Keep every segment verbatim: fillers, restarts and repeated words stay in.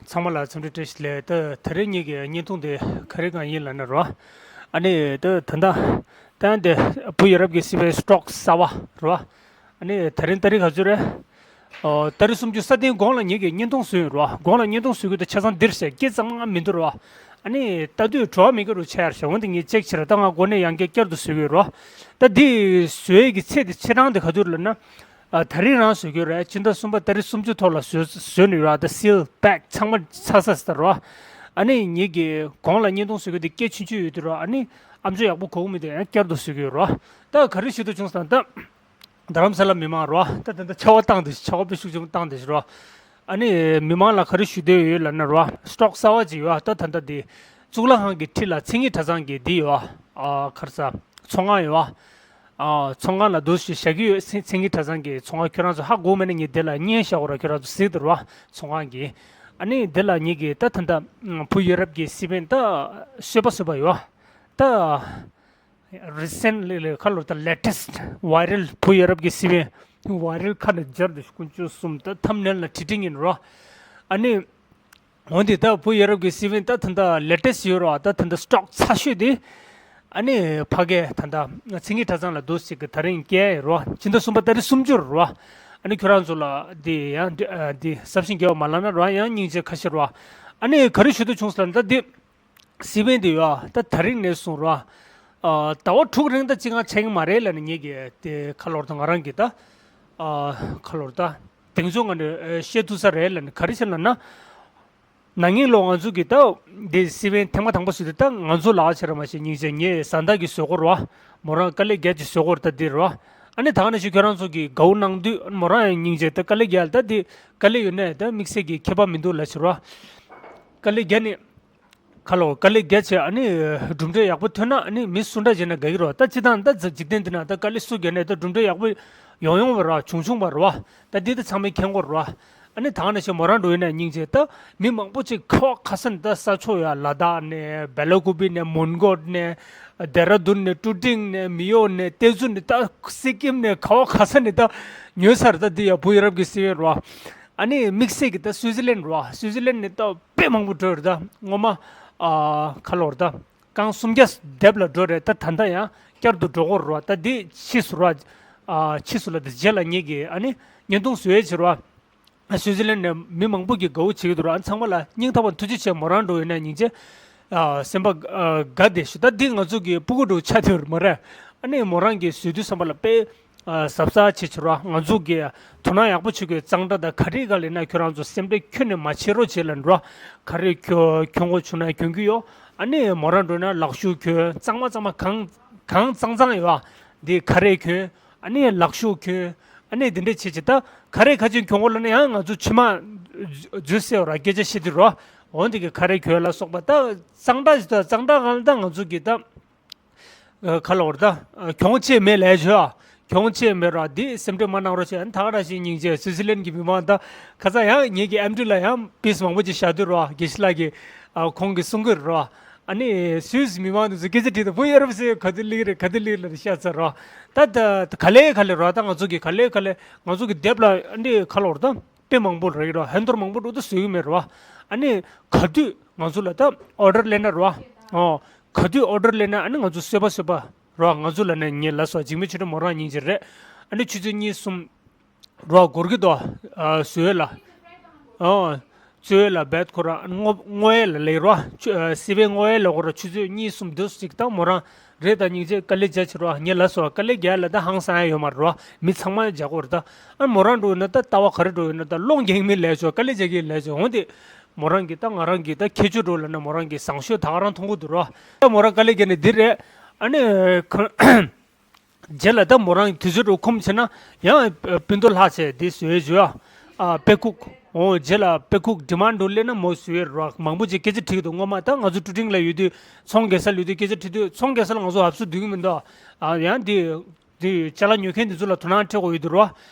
ཚང་མ་ལ་འཚམས་འདྲི་བཀྲ་ཤིས་བདེ་ལེགས། ད་དེ་རིང་ངེད་ཀྱི་བརྙན་ཐུང་དེ་ག་རེ་གང་ཡིན་ལབ་ན་རོ། ཨ་ནི་ད་ད་ལྟ་ད་འདི་བུ་ཡ་རབས་ཀྱི་སི་པན་སི་ཊོག་གསར་པ་རོ། ཨ་ནི་དེ་རིང་ཏ་རིག་ག་ཚོད་རེད། ཨོ། ཏ་རིག་སུམ་ཅུ་སོ་བདུན་གོང་ལ་ངེད་ཀྱི་བརྙན་ཐུང་བཟོས་ཡོད་རོ། གོང་ལ་བརྙན་ཐུང་བཟོས་ཀྱི་འདུག་ཆ་ཚང་འདིར་ཟེར་སྐད་གཙང་མ་མི་འདུག་རོ། ཨ་ནི་ལྟ་དུས་བྲོ་བ་མི་དགའ་རུ་ཆགས་ཡར་ཞོག་འོན་ཏེ་ངས་ཅེག་བྱས་ར། ད་ང་འགོ་ནས་ཡང་བསྐྱར་བསྐྱར་དུ་བཟོས་ཡོད་རོ། ད་འདི་བཟོས་ཀྱི་ཚེ་འདི་ཕྱི་རང་དེ་ག་དུས་ལབ་ན། ཨ། ད་རིང་རང་བཟོས་ཀྱི་རེད། སྤྱི་ཟླ་གསུམ་པ་ཏ་རིག་སུམ་ཅུ་ཐོག་ལ་བཟོས་བཟོས་ནས་ཡོད་ར། ད་སིལ་པེག་ཚང་མ་ཚར་ཚར་ཟེར་རོ། ཨ་ནི་ངེད་ཀྱི་གོང་ལ་བརྙན་ཐུང་བཟོས་ཀྱི་འདི་སྐད་ཆུང་ཆུང་ཡོད་དུས་རོ། ཨ་ནི་ཨམ་ཅོག་ཡག་པོ་གོ་གི་མི་འདུག་ཡང་བསྐྱར་དུ་བཟོས་ཀྱི་ཡོད་རོ། ད་ག་རེ་ཞུ་འདོད་བྱུང་ཟེར་ན་ད། རྡ་རམ་ས་ལ་མི་མང་རོ། ད་ད་ལྟ་ཆར་པ་བཏང་དེ་ཆར་པ་དཔེ་ཤུགས་ཆེན་པོ་བཏང་དེ་རོ། ཨ་ནི་མི་མང་ལ་ག་རེ་ཞུ་འདོད་ཡོད་ལབ་ན་རོ། སི་ཊོག་གསར་པ་ཅིག་ཡོད། ད་ད་ལྟ་དེ་གཙུག་ལག་ཁང་གི་འཁྲིས་ལ་མཚན་ཉིད་གྲྭ་ཚང་གི་དེ་ཡོད། ཨ། ག་རེ་ཟ། ཚོང་ཁང་ཡོད། ཨ། ཚོང་ཁང་ལ་འདུག་སེ་བཞག་གི་ཡོད། མཚན་མཚན་ཉིད་གྲྭ་ཚང་གི་ཚོང་ཁང་ཁྱོད་རང་ཚོ་ཧ་གོ་མེད་ན་ངས་དེ་ལ་བརྙན་བཞག་གོ་ར། ཁྱོད་རང་ཚོ་གཟིགས་དེ་རོ། ཚོང་ཁང་གི། ཨ་ནི་དེ་ལ་ངེད་ཀྱི་ད་ད་ལྟ་བུ་ཡ་རབས་ཀྱི་སི་པན་ད་གསོལ་པ་གསོལ་པ་ཡོད། ད། རི་སེན་ལི་ལི་ཁ་ལོ་ད་ལེ་ཊེ་སི་ཊི་ཝའི་རལ་བུ་ཡ་རབས་ཀྱི་སི་པན་ཝའི་རལ་ཁ་ནས་སྦྱར་དུ་དཀོན་མཆོག་གསུམ། ད་ཐམ་ནེལ་ལ་བྲིས་བྲིས་ཡིན་རོ། ཨ་ནི་འོན་ཏེ་ད་བུ་ཡ་རབས་ཀྱི་སི་པན་ད་ད་ད་ལེ་ཊེ་སི་ཊི་ཡོད་རོ། ད་ད་ད་སི་ཊོག་ཚ་ཤོས་དེ། ཨ་ནི་ཕ་གི་ད་ད་མཚན་ཉིད་གྲྭ་ཚང་ལ་འདུག་སེ་གི་ད་རིང་སྐྱེལ་རོ། ཕྱི་ཟླ་གསུམ་པ་ཏ་རིག་སུམ་ཅུ་རོ། ཨ་ནི་ཁྱོད་རང་ཚོ་ལ་དེ་ཡང་དེ་ཟབ་ཞིང་རྒྱས་པ་མ་ལབ་ན་རོ། ཡང་སྙིང་རྗེ་ཁ་ཤས་རོ། ཨ་ནི་ག་རེ་ཞུ་འདོད་བྱུང་ཟེར་ན་ད་དེ། སི་པན་དེ་ཡོད། ད་ད་རིང་ནས་བཟུང་རོ། ཨ། ཟླ་བ་དྲུག་རིང་ད་ཅི་གང་ཆགས་ཀྱི་མ་རེད་ལབ་ནས་ངེད་ཀྱི་དེ་ཁ་ལོར་ད་ང་རང་གིས་ད། ཨ། ཁ་ལོར་ད་དེང་སང་ང་ནས་བཤད་ཐུབ་ས་རེད་ལབ་ནས། ག་རེ་བྱས་ལབ་ན། ན་ནིང་ལོ་ང་ཚོ་གིས་ད་དེ་སི་པན་ཐེངས་མ་དང་པོ་བཟོས་དུས་ད་ང་ཚོ་ལ་བྱས་ར་མ་བྱས་སྙིང་རྗེ་ངས་བཟའ་ཟླ་གིས་བཟོས་གོ་རོ། མོ་རང་དཀའ་ལས་རྒྱག་ཅིག་བཟོས་གོ་ར། ད་འདི་རོ། ཨ་ནི་ད་ག་ནང་བཞིན་ཁྱོད་རང་ཚོ་གིས་དགའ་བོ་གནང་དུས་མོ་རང་ཡང་སྙིང་རྗེ་ད་དཀའ་ལས་རྒྱག་ད་འདི་དཀའ་ལས་ཡོད་ནའི་ད་དམིགས་བསལ་གྱི་ཁྱད་པར་མི་འདུག་ལབ་བྱས་རོ། དཀའ་ལས་རྒྱག་ནས། ཁ་ལོ་དཀའ་ལས་རྒྱག་བྱས་ཨ་ནི་གྲུབ་འབྲས་ཡག་པོ་ཐོན་ན་ཨ་ནི་མི་སུ་འདྲ་བྱས་ན་དགའ་གི་རོ། ད་སྤྱིར་བཏང་ད་འཇིག་རྟེན་འདི་ན་ད་དཀའ་ལས་སུ་རྒྱག་ནའི་ད་གྲུབ་འབྲས་ཡག་པོ་ཡོང་ཡོང་བ་རོ། བྱུང་བྱུང་བ་རོ། ད་འདི་ད་ཚང་མས་མཁྱེན་གོ་རོ། ཨ་ནི་ད་ག་ནང་བཞིན་མོ་རང་འགྲོ་ཡིན་ན་སྙིང་རྗེ། ད་མི་མང་པོ་ཅིག་ཁ་བ་ཁ་ས་ནས་ད་ས་ཕྱོགས་ཡ་ལ་དྭགས་ནས་སྦེ་ལ་ཀུ་པི་ནས་མོན་གྷོ་ནས་ལྡེ་ར་ལྡུན་ནས་ཀྲུ་ཀྲིང་ནས་མི་ཡོ་ནས་ཏེ་ཛུ་ནས་ད་སི་ཀིམ་ནས་ཁ་བ་ཁ་ས་ནས་ད་ཉོས་ཚར། ད་འདི་ཡ་བུ་ཡ་རབས་ཀྱི་སི་པན་རོ། ཨ་ནི་དམིགས་བསལ་གྱི་ད་སུའི་ཙི་ལན་རོ། སུའི་ཙི་ལན་ནས་ད་དཔེ་མང་པོ་འགྲོ་རེད། ད་སྔོན་མ་ཨ་ཁ་ལོར་ད་རྐང་སུམ་བརྒྱ་སྡེབ་ལ་འགྲོ་རེད། ད་ད་ལྟ་ཡང་བསྐྱར་དུ་འགྲོ་གོ་རོ། ད་འདི་ཕྱིས་སུ་རོ། ཨ་ཕྱིས་སུ་ལ་ད་རྗེས་ལ་ངེད་ཀྱིས་ཨ་ནི་བརྙན་ཐུང་བཟོས་ཡས་བྱེད་རོ། ཨ་སུའི་ཙི་ལན་ནས་མི་མང་པོ་གིས་དགའ་བོ་བྱེད་ཀྱི་འདུག་རོ། ཨ་ཚང་མ་ལ་སྙིང་ཐག་པ་ཐུགས་རྗེ་ཆེ། མོ་རང་འགྲོ་ཡོད་ན་སྙིང་རྗེ། ཨ་སེམས་པ་ཨ་དགའ་བདེ་ཞུ། ད་འདི་ང་ཚོ་གི་སྤུ་གུ་འགྲོ་ཆ་དེ་མ་རེད། ཨ་ནི་མོ་རང་གིས་བཟོས་དུས་ཙམ་པ་ལ་དཔེ། ཨ་གཟབ་གཟབ་བྱེད་བྱེད་རོ། ང་ཚོ་གིས་དོ་སྣང་ཡག་པོ་བྱེད་དགོས། གཙང་སྦྲ་དང་ག་རེ་ག་ལས་ན་ཁྱོད་རང་ཚོ་སེམས་ཁྲལ་ཁྱོན་ནས་མ་བྱེད་རོགས་བྱེད་ལབ་འགྲོ། ག་རེ་གྱོན་གྱོན་དགོས་བྱུང་ན་གྱོན་གྱི་ཡོད། ཨ་ནི་མོ་རང་འགྲོ་ན་ལག་ཤུབས་གྱོན། གཙང་མ་གཙང་མ་གང་གང་གཙང་གཙང་ཡོད། འདི་ག་རེ་གྱོན། ཨ་ནི་ལག་ཤུབས་གྱོན། ཨ་ནི་འདི་འདྲས་བྱེད་བྱེད། ད་ག་རེ་ག་ཅིག་གྱོན་དགོས་ལབ་ན་ཡང་ང་ཚོ་ཕྱི་མ་འཛུལ་སེ་ཡོད་ར། སྐད་ཆ་བཤད་དུས་རོ། འོ་འདི་གི་ག་རེ་གྱོན་ལ་སོགས་པ། ད་གཙང་སྦྲ་ད་གཙང་སྦྲ་གང་ལ་ད་ང་ཚོ་གི་ད། ཁ་ལོར་ད་གྱོང་ཆེ་མེད་ལས་བྱོས། གྱོང་ཆེ་མེད་ར། འདི་སེམས་ཁྲལ་མ་གནང་རོགས་བྱས། ད་ག་ར་ཞིག་སྙིང་རྗེ། སུའི་ཙི་ལན་གྱི་མི་མང་ད་ཁ་ཚ་ཡང་ངེད་ཀྱི་ཨེམ་ཀྲི་ལ་ཡང་པིས་མང་པོ་ཅིག་བཞག་དུས་རོ། དགེ་བཤེས་ལགས་ཀྱིས་ཨ་ཁོང་གིས་གསུང་གི་རོ། ཨ་ནི་སུད་སི་མི་མང་དེ་ཚོ་སྐད་ཆ་དྲིས་ད་བུ་ཡ་རབས་ཟེར་ག་དུས་སླེབས་རེད་ག་དུས་སླེབས་ལ་ཤ་ཚ་རོ། ད་ད་ག་ལེ་ག་ལེ་རོ། ད་ང་ཚོ་གི་ག་ལེ་ག་ལེ་ང་ཚོ་གི་དེབ་ལ་ཨ་ནི་ཁ་ལོར་ད། དཔེ་མང་པོ་རེད་རོ། ཧན་ཐོར་མང་པོ་འགྲོ་དུ་བཟོ་གི་མེད་རོ། ཨ་ནི་ག་དུས་ང་ཚོ་ལ་ད་ཨོ་ཌར་སླེབས་ན་རོ། ཨོ། ག་དུས་ཨོ་ཌར་སླེབས་ན་ཨ་ནི་ང་ཚོ་གསོལ་པ་གསོལ་པ་རོ། ང་ཚོ་ལ་ནས་ངས་ལ་སོ་འཇིགས་མེད་ཆོས་སྒྲོན་མོ་རང་སྙིང་རྗེ་རེད། ཨ་ནི་ཆུ་ཚོད་གཉིས་གསུམ་རོ་འགོར་གི་འདུག་ཨ་བཟོས་ལ། ཨོ། བཟོས་ལ་བེད་ཁོ་ར་སྔོ་སྔོ་ཡེ་ལ་ལེགས་རོ། ཆུ་ཨ་སི་པན་སྔོ་ཡེ་ལ་ཁོ་ར་ཆུ་ཚོད་གཉིས་གསུམ་འདུག་ཅིག་ད་མོ་རང་། རེད་ད་སྙིང་རྗེ། དཀའ་ལས་རྒྱག་ཕྱིར་རོ། ངས་ལབ་སོང་། དཀའ་ལས་རྒྱག་ལ་ད་ཧང་སང་ཡ་ཡོད་མ་རེད་རོ། མི་ཚང་མ་རྒྱག་གི་རེད་ད། ཨ་མོ་རང་འགྲོ་ཡོད་ན་ད་ལྟ་བ་ག་རེ་འགྲོ་ཡོད་ན་ད་སློང་རྒྱག་མི་ལས་ཆོག་དཀའ་ལས་རྒྱག་གི་ལས་ཆོག་འོན་ཏེ་མོ་རང་གིས་ད་ང་རང་གིས་ད་ཁྱད་ཆོས་འགྲོ་ལབ་ན་མོ་རང་གིས་བཟང་ཤོས་ད་ག་རང་མཐོང་གི་འདུག་རོ། ད་མོ་རང་དཀའ་ལས་རྒྱག་ནས་འདི་རེད། ཨ་ནི་ཁོ་རྗེས་ལ་ད་མོ་རང་དུས་ཚོད་འགྲོ་ཁོམ་བྱས་ན་ཡང་སྤུན་ཏོ་ལྷག་བྱས་འདི་བཟོས་བྱོས་ཨ། ཨ་པེ་ཁུག་འོ་རྗེས་ལ་པེ་ཁུག་ཌི་མན་འགྲོ་སླེབས་ན་མོ་བཟོས་རོ། མང་པོ་ཅིག་སྐད་ཆ་དྲིས་ཀྱི་འདུག་སྔོན་མ་ད་ང་ཚོ་ཀྲུ་ཀྲིང་ལ་ཡོད་དུས་ཚོང་རྒྱག་ས་ལ་ཡོད་དུས་སྐད་ཆ་དྲིས་དུས་ཚོང་རྒྱག་ས་ལ་ང་ཚོ་ཧབ་སུ་སྡོད་ཀྱི་མི་འདུག་ཨ་ཡང་འདི་འདི་ཅ་ལག་ཉོ་མཁན་འདི་ཚོ་ལ་དོ་སྣང་སྤྲད་དགོས་ཡོད་དུས་རོ།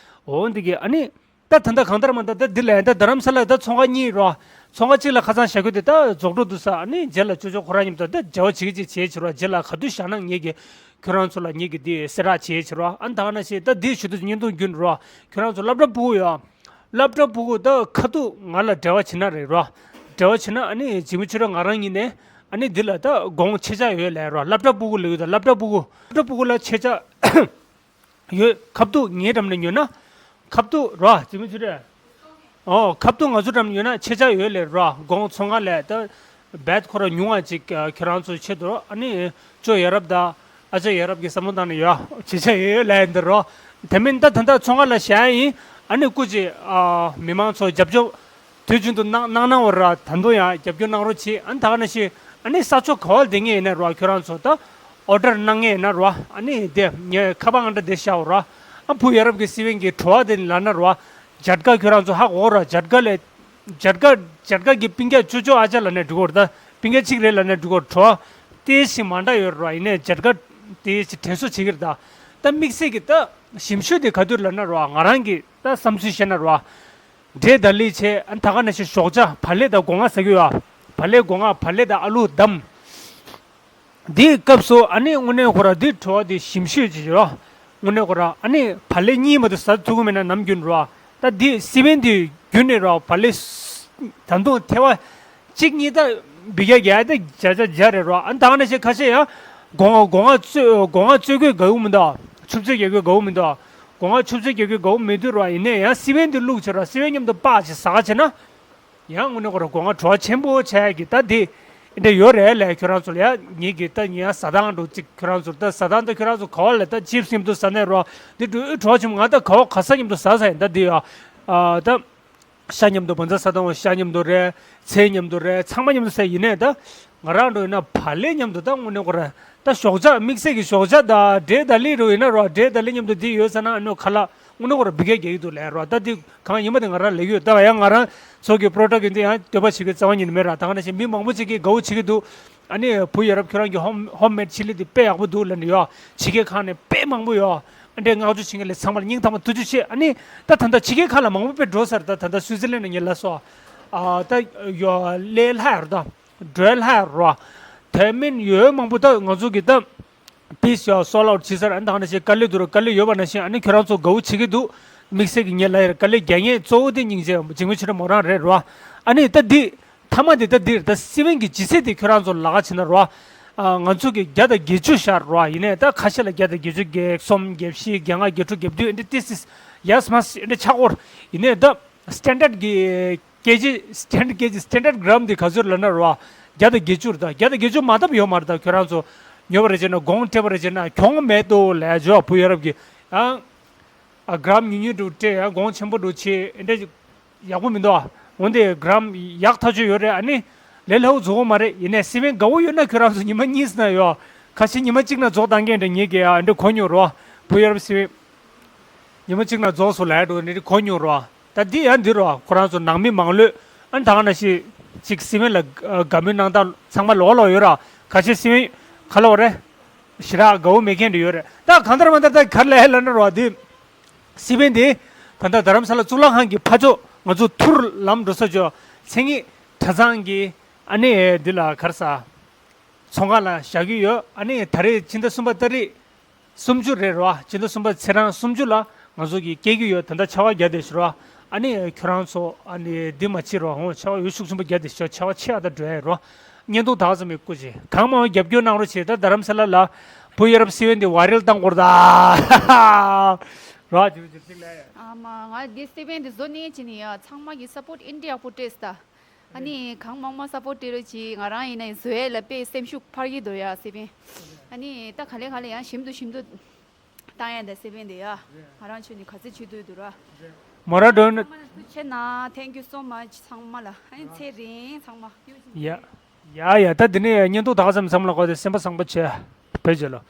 འོ་འདི་གི་ཨ་ནི། ད་ད་ལྟ་གང་ལྟར་མ་ད་ད་འདི་ལ་ཡང་ད་རྡ་རམ་ས་ལ་ད་ཚོང་ཁང་གཉིས་རོ། ཚོང་ཁང་གཅིག་ལ་ཁ་སང་བཞག་རྒྱུ་དེ་ད་རྫོགས་འགྲོ་འདུག་ས། ཨ་ནི་རྗེས་ལ་ཅོ་ཅོ་ཁོ་རང་མཉམ་དུ་ད་འབྲེལ་བ་བྱེད་ཀྱི་ཅིག་བྱེད་བྱེད་རོ། རྗེས་ལ་ག་དུས་བཞག་ན་ངེད་ཀྱི་ཁྱོད་རང་ཚོ་ལ་ངེད་ཀྱི་འདི་གསལ་བསྒྲགས་བྱེད་བྱེད་རོ། ཨ་ནི་ད་ག་ན་ཞེས་ད་འདི་ཞུ་དུས་བརྙན་ཐུང་བརྒྱུད་རོ། ཁྱོད་རང་ཚོ་སློབ་གྲྭ་ཕྲུ་གུ་ཡོད། སློབ་གྲྭ་ཕྲུ་གུ་ད་ཁ་ཐུག་ང་ལ་འབྲེལ་བ་བྱེད་ན་རེད་རོ། འབྲེལ་བ་བྱེད་ན་ཨ་ནི་འཇིགས་མེད་ཆོས་སྒྲོན་ང་རང་ཡིན་ནས་ཨ་ནི་འདི་ལ་ད་གོང་ཆེ་ཆ་ཡོད་ལབ་རོགས། སློབ་གྲྭ་སྤུ་གུ་ལབ་ཡོད་ད། སློབ་གྲྭ་སྤུ་གུ་སློབ་གྲྭ་སྤུ་གུ་ལ་ཆེ་ཆ་ཡོད། ཁ་ཐུག་ངའི་འགྲམ་ནས་ཉོས་ན། ཁ་ཐུག་རོགས་འཇིགས་མེད་ཆོས་སྒྲོན། ཨོ་ཁ་ཐུག་ང་ཚོ་འགྲམ་ཉོས་ན་ཆེ་ཆ་ཡོད་ལབ་རོགས། གོང་ཚོང་ཁང་ལས་ད་བེད་ཁོ་ར་ཉུང་བ་ཅིག་ཁྱོད་རང་ཚོ་ཆེད་དུ་རོགས། ཨ་ནི་ཅོ་ཡ་རབས་ད་ཨ་ཅག་ཡ་རབས་ཀྱི་བསམ་བློ་བཏང་ནས་ཡོད་ཆེ་ཆ་ཡོད་ལབ་ཡིན་འདི་རོགས། དེ་མིན་ད་ད་ལྟ་ཚོང་ཁང་ལ་བཞག་ཡིན། ཨ་ནི་སྐུ་མཁྱེན་མི་མང་ཚོ་རྒྱབ་སྐྱོར་དུས་རྒྱུན་དུ་གནང་གནང་གནང་བར་ད་དུང་ཡང་རྒྱབ་སྐྱོར་གནང་རོགས་གྱིས། ཨ་ནི་ད་ག་ནང་བཞིན་ཨ་ནི་ས་ཕྱོགས་ག་བར་བསྡད་མཁན་ཡིན་ན་རོགས། ཁྱོད་རང་ཚོ་ད་ཨོ་ཌར་གནང་མཁན་ཡིན་ན་རོགས། ཨ་ནི་དེ་ངས་ཁ་པར་ཨང་གྲངས་དེ་བཞག་རོགས། ཨ་བུ་ཡ་རབས་ཀྱི་སི་ཝན་གྱི་བྲོ་བ་དེ་ལབ་ན་རོགས། ཇཊ་ཀ་ཁྱོད་རང་ཚོ་ཧ་གོ་རོགས། ཇཊ་ཀ་ལས་ཇཊ་ཀ་ཇཊ་ཀ་གི་སྤུན་ཀྱག་ཅོ་ཅོ་ཨ་ཅག་ལབ་ནས་འགྲིག་གོ་རེད་ད། སྤུན་ཀྱག་གཅིག་རེད་ལབ་ནས་འགྲིག་གོ་བྲོ་བ་དེ་ཞིག་མ་འདྲ་ཡོད་རོགས། ཡིན་ནའི་ཇཊ་ཀ་དེ་ཞིག་དྲན་གསོ་བྱེད་ཀྱི་རེད་ད། ད་དམིགས་བསལ་གྱི་ད་ཞིམ་ཤོས་དེ་ག་དུས་ལབ་ན་རོགས། ང་རང་གི་ད་བསམ་ཚུལ་བཤད་ན་རོགས། འབྲས་དང་ལི་བྱས། ཨ་ད་ག་ནང་བཞིན་ཞོགས་ཇ། བག་ལེབ་དང་སྒོ་ང་ཟ་གི་ཡོད། བག་ལེབ་སྒོ་ང་། བག་ལེབ་དང་ཨ་ལུ་བསྡམས། འདིའི་སྐབས་སུ་ཨ་ནི་དངོས་གནས་ཁོ་ར་འདི་བྲོ་བ་འདི་ཞིམ་ཤོས་ཅིག་ཡོད། དངོས་གནས་ཁོ་ར་ཨ་ནི་བག་ལེབ་གཉིས་མ་གཏོགས་ཟ་ཐུབ་ཀྱི་མེད་ན་ནམ་རྒྱུན་རོ། ད་འདི་སི་པན་འདི་རྒྱུན་ནས་རོ། བག་ལེབ་ད་དུང་ཐེ་བ་གཅིག་གཉིས་ད་འབུད་རྒྱག་རྒྱག་ད་བརྒྱ་ཆ་བརྒྱ་རེད་རོ། ཨ་ད་ག་ནང་བཞིན་ཁ་ཤས་ཡང་སྒོ་ང་སྒོ་ང་བཙོས་སྒོ་ང་བཙོས་གོས་དགའ་བོ་མི་འདུག་ཆུ་བཙོས་རྒྱག་གོས་དགའ་བོ་མི་འདུག་སྒོ་ང་ཆུ་བཙོས་རྒྱག་གོས་དགའ་བོ་མི་འདུག་རོ། ཡིན་ནའི་ཡང་སི་པན་འདི་བླུགས་བྱས་རོ། སི་པན་མཉམ་དུ་སྤགས་བྱས་ཟ་ག་བྱས་ན། ཡང་དངོས་གནས་ཁོ་རང་སྒོ་ང་བྲོ་བ་ཆེན་པོ་བྱས་ཀྱི་ད་འདི་འདྲ་ཡོད་རེད་ལས། ཁྱོད་རང་ཚོ་ལ་ཡ་ངེད་ཀྱི་ད་ངེད་ཡ་ཟ་སྟངས་འགྲོ་ཅིག་ཁྱོད་རང་ཚོ་ད་ཟ་སྟངས་ད་ཁྱོད་རང་ཚོ་ག་བ་ལ་ད་ཅིབ་སི་མཉམ་དུ་ཟ་ནས་རོ། འདི་འགྲོ་ཨུ་བྲོ་བ་ཆེན་པོ། ང་ད་ག་བ་ག་ས་མཉམ་དུ་ཟ་ས་ཡིན་ད་འདི་ཡ། ཨ་ད་ཤ་མཉམ་དུ་བང་ཚ་ཟ་སྟངས་ཤ་མཉམ་དུ་རེད། ཚལ་མཉམ་དུ་རེད། ཚང་མ་མཉམ་དུ་ཟ་ཡིན་ནས་ད་ང་རང་འགྲོ་ཡིན་ན་བག་ལེབ་མཉམ་དུ་ད་དངོས་གནས་ཁོ་རང་ད་ཞོགས་ཇ་དམིགས་བསལ་གྱི་ཞོགས་ཇ་ད་འབྲས་དང་ལི་རོ་ཡིན་ན་རོ། འབྲས་དང་ལི་མཉམ་དུ་འདི་ཡོད་ཟ་ན་ཨ་ནོ་ཁ་ལག་དངོས་གནས་ཁོ་རང་འབུད་རྒྱག་རྒྱག་གི་འདུག་ལས་རོ། ད་འདི་གང་ཡིན་པ་དེ་ང་རང་ལས་ཀྱི་ཡོད། ད་ཡང་ང་རང་ཚོ་གི་པྲོ་ཌག་ཡིན་དུས་ཡང་འདོད་པ་བྱེད་ཀྱི་རྩ་བ་ཉིད་ནས་མེད་ར། ད་ག་ནང་བཞིན་མི་མང་པོ་ཅིག་གིས་དགའ་བོ་བྱེད་ཀྱི་འདུག་ཨ་ནི་བུ་ཡ་རབས་ཁྱོད་རང་གི་ཧོམ་ཧོམ་མེད་ཆི་ལི་དེ་དཔེ་ཡག་པོ་འདུག་ལབ་ནས་ཡོད། ཕྱི་རྒྱལ་ཁག་ནས་དཔེ་མང་པོ་ཡོད། ཨ་འདྲས་བསྔགས་བརྗོད་བྱེད་མཁན་ལ་ཚང་མ་ལ་སྙིང་ཐག་པ་ཐུགས་རྗེ་ཆེ། ཨ་ནི་ད་ད་ལྟ་ཕྱི་རྒྱལ་ཁག་ལ་མང་པོ་དཔེ་འགྲོ་ས་རེད། ད་ད་ལྟ་སུའི་ཙི་ལན་ནས་ངས་ལབ་སོང་། ཨ་ད་ཡོད་ལས་སླ་ཡ་རེད་ད། འགྲོ་ཡ་སླ་ཡ་རེད་ར། དེ་མིན་ཡོད་མང་པོ་ད་ང་ཚོ་གི་ད་པིས་ཡོད་སོལ་ཨའུཊ་བྱེད་ས་རེད། ཨ་ནི་ད་ག་ནང་བཞིན་དཀའ་ལས་འདུག་ར། དཀའ་ལས་ཡོད་པ་ནང་བཞིན་ཨ་ནི་ཁྱོད་རང་ཚོ་དགའ་བོ་བྱེད་ཀྱི་འདུག་དམིགས་བསལ་གྱི་ངས་ལབ་ཡ་རེད། དཀའ་ལས་རྒྱག་མཁན་གཙོ་བོ་དེ་སྙིང་རྗེ་འཇིགས་མེད་ཆོས་སྒྲོན་མོ་རང་རེད་ར། ཨ་ནི་ད་འདི་མཐའ་མ་དེ་ད་འདིར་ད་སི་པན་གྱི་ལྗིད་ཚད་དེ་ཁྱོད་རང་ཚོ་ལ་ཁ་བྱེད་ན་རོ། ཨ་ང་ཚོ་གི་བརྒྱ་དང་བརྒྱད་ཅུ་ཤར་རོ། ཡིན་ནའི་ད་ཁ་ཤས་ལ་བརྒྱ་དང་བརྒྱད་ཅུ་གྱ་གསུམ་གྱ་བཞི་གྱ་ལྔ་གྱ་དྲུག་གྱ་བདུན་འདི་ཏིས་ཏིས་ཡས་མས་འདི་ཆག་གོ། ཡིན་ནའི་ད་སི་ཊན་ཌར་ཌི་གི་ཀེ་ཇི་སི་ཊན་ཌར་ཌི་ཀེ་ཇི་སི་ཊན་ཌར་ཌི་གྲམ་འདི་ག་ཚོད་ལབ་ན་རོ། བརྒྱ་དང་བརྒྱད་ཅུ་རེད། ད་བརྒྱ་དང་བརྒྱད་ཅུ་མ་བཏབ་ཡོད་མ་རེད། ད་ཁྱོད་རང་ཚོ་ཉོ་བ་རེད་བྱས་ན་གོང་སྤྲད་པ་རེད་བྱས་ན་གྱོང་མེད་དོ་ལབ་ཡ་བུ་ཡ་རབས་ཀྱི་ཨང་། ཨ་གྲམ་ཉུང་ཉུང་འདྲ་སྤྲད་ཡང་གོང་ཆེན་པོ་འདྲ་བྱེད་འདྲ་ཡག་པོ་མི་འདུག་འོན་ཏེ་གྲམ་ཡག་ཐག་ཆོད་ཡོད་རེད། ཨ་ནི་ལས་སླ་བོ་རྫོགས་པ་མ་རེད། ཡིན་ནའི་སི་པན་དགའ་བོ་ཡོད་ན་ཁྱོད་རང་ཚོ་ཉི་མ་གཉིས་ཟིན་ན་ཡོད། ཁ་ཤས་ཉི་མ་གཅིག་ན་རྫོགས་བཏང་མཁན་འདྲ་ངེད་ཀྱིས་ཨ་འདྲ་གོ་མྱོང་རོ། བུ་ཡ་རབས་སི་པན་ཉི་མ་གཅིག་ན་རྫོགས་སོང་ལབ་འགྲོ་འདྲ་གོ་མྱོང་རོ། ད་འདི་ཡང་འདི་རོ། ཁོ་རང་ཚོ་ནང་མི་མང་ལོས་ཨ་ནི་ད་ག་ནང་བཞིན་ཅིག་སི་པན་ལ་དགའ་མོས་གནང་སྟངས་ཚང་མ་ལོག་ལོག་ཡོད་ར། ཁ་ཤས་སི་པན་ག་ལོག་རེད། ཞེ་དྲག་དགའ་བོ་མེད་མཁན་འདྲ་ཡོད་རེད། ད་གང་ལྟར་མ་ལྟར་ད་ག་རེ་ལབ་ཡ་ལབ་ན་རོ། འདི་སི་པན་འདི་ད་ལྟ་རྡ་རམ་ས་ལ་གཙུག་ལག་ཁང་གི་ཕ་ཕྱོགས་ང་ཚོ་ཐུར་ལམ་འགྲོ་ས་ཅོ་མཚན་ཉིད་གྲྭ་ཚང་གི་ཨ་ནི་འདི་ལ་ག་རེ་ཟ་ཚོང་ཁང་ལ་བཞག་གི་ཡོད། ཨ་ནི་ད་རེས་ཕྱི་ཟླ་གསུམ་པ་ཏ་རིག་སུམ་ཅུ་རེད་རོ། ཕྱི་ཟླ་གསུམ་པ་ཚེས་གྲངས་སུམ་ཅུ་ལ་ང་ཚོ་གི་སྐྱེལ་གྱི་ཡོད། ད་ལྟ་ཆར་པ་བརྒྱབ་བསྡད་ཤག་རོ། ཨ་ནི་ཁྱོད་རང་ཚོ་ཨ་ནི་འདི་མ་བྱེད་རོ། ཧོ་ཆར་པ་འོ་ཤུགས་ཆེན་པོ་བརྒྱབ་བསྡད་ཤག་ཆར་པ་ཆེ་ཨ་ད་འགྲོ་ཡ་རོ། བརྙན་ཐུང་དག་ཙམ་ཡོད་སྐུ་མཁྱེན། གང་མང་བརྒྱབ་སྐྱོར་གནང་རོགས་བྱེད། ད་རྡ་རམ་ས་ལ་ལ་བུ་ཡ་རབས་སི་པན་འདི་ཝའི་རལ་བཏང་དགོས་རེད་ད། རོ་ཅིག་ཅིག་ཅིག་ལས། ཨ་མ་ང་འདི་སི་པན་འདི་བཟོ་ནས་ཅི་ནི་ཡ་ཚང་མ་གི་སཔོརཊ་ཨིན་ཌི་ཡ་ཡག་པོ་སྤྲད་ད། ཨ་ནི་གང་མང་མང་སཔོརཊ་སྤྲད་རོགས་གྱིས། ང་རང་ཡིན་ན་ཡིན་བཟོ་ཡས་ལ་དཔེ་སེམས་ཤུགས་འཕར་གྱི་འདུག་ཡ་སི་པན། ཨ་ནི་ད་ག་ལེ་ག་ལེ་ཡང་ཞིམ་དུ་ཞིམ་དུ་བཏང་ཡ་ད་སི་པན་འདི་ཡ། ང་རང་ཆུ་ནི་ག་ཚོད་བྱེད་འདོད་འདུག་ར། མོ་ར་འགྲོ་ན། ཚང་མ་ལ་ཐུགས་རྗེ་ཆེ་གནང་། Thank you so much ཚང་མ་ལ། ཨ་ནི་ཚེ་རིང་ཚང་མ། ཡ། ཡ་ཡ་ད་འདི་ནས་བརྙན་ཐུང་དག་ཙམ་ཚང་མ་ལ་གོ་དེ་སེམས་པ་བཟང་པོ་བྱས། བོད་རྒྱལ་ལོ།